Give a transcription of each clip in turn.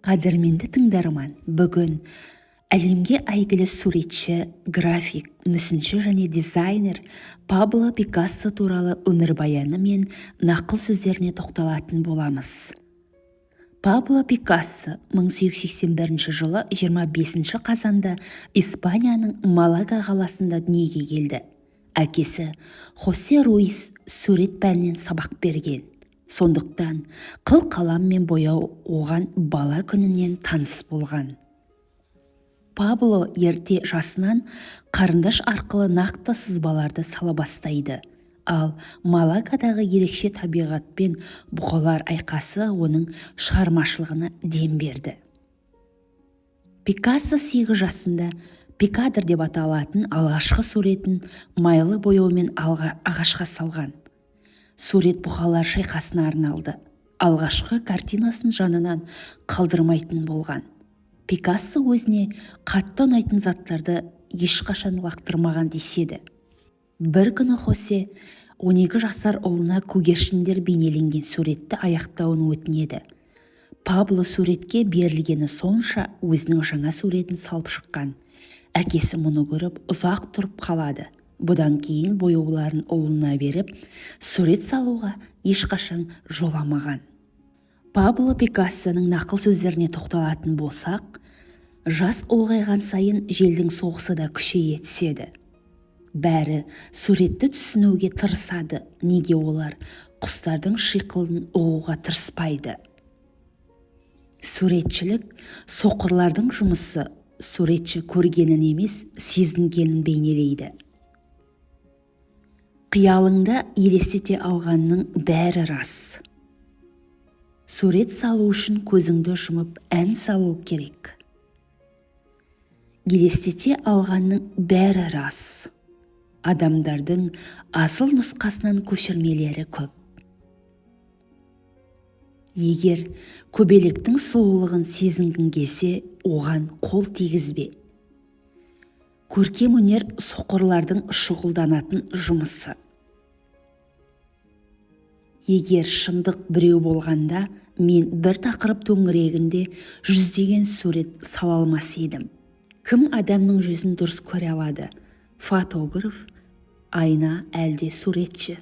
Қадірменді тыңдарман, бүгін әлемге әйгілі суретші, график, мүсінші және дизайнер Пабло Пикассо туралы өмірбаяны мен нақыл сөздеріне тоқталатын боламыз. Пабло Пикассо 1881 жылы 25 қазанда Испанияның Малага қаласында дүниеге келді. Әкесі Хосе Руис сурет пәнінен сабақ берген. Сондықтан қыл қалам мен бояу оған бала күнінен таныс болған. Пабло ерте жасынан қарындаш арқылы нақты сызбаларды сала бастайды. Ал Малагадағы ерекше табиғат пен бұқалар айқасы оның шығармашылығына дем берді. Пикассо 8 жасында «Пикадор» деп аталатын алғашқы суретін майлы бояумен ағашқа салған. Сурет бұқалар шайқасына арналды. Алғашқы картинасын жанынан қалдырмайтын болған. Пикассо өзіне қатты ұнайтын заттарды ешқашан лақтырмаған деседі. Бір күні Хосе 12 жасар ұлына көгершіндер бейнеленген суретті аяқтауын өтінеді. Пабло суретке берілгені сонша, өзінің жаңа суретін салып шыққан. Әкесі мұны көріп, ұзақ тұрып қалады. Бұдан кейін бояуларын ұлына беріп, сурет салуға ешқашан жоламаған. Пабло Пикассоның нақыл сөздеріне тоқталатын болсақ, жас ұлғайған сайын желдің соғысы да күшейе түседі. Бәрі суретті түсінуге тырысады, неге олар құстардың шиқылын ұғуға тырыспайды? Суретшілік – соқырлардың жұмысы, суретші көргенін емес, сезінгенін бейнелейді. Қиялыңда елестете алғанның бәрі рас. Сурет салу үшін көзіңді жұмып ән салу керек. Елестете алғанның бәрі рас. Адамдардың асыл нұсқасынан көшірмелері көп. Егер көбелектің сұлулығын сезінгің келсе, оған қол тигізбе. Көркем өнер соқырлардың шұғылданатын жұмысы. Егер шындық біреу болғанда, мен бір тақырып төңірегінде жүздеген сурет сала алмас едім. Кім адамның жүзін дұрыс көре алады? Фотограф, айна әлде суретші?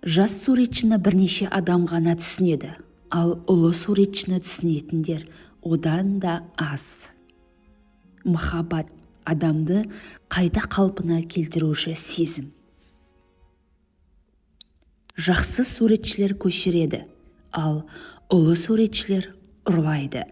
Жас суретшіні бірнеше адам ғана түсінеді, ал ұлы суретшіні түсінетіндер одан да аз. Махаббат – адамды қайта қалпына келтіруші сезім. Жақсы суретшілер көшіреді, ал ұлы суретшілер ұрлайды.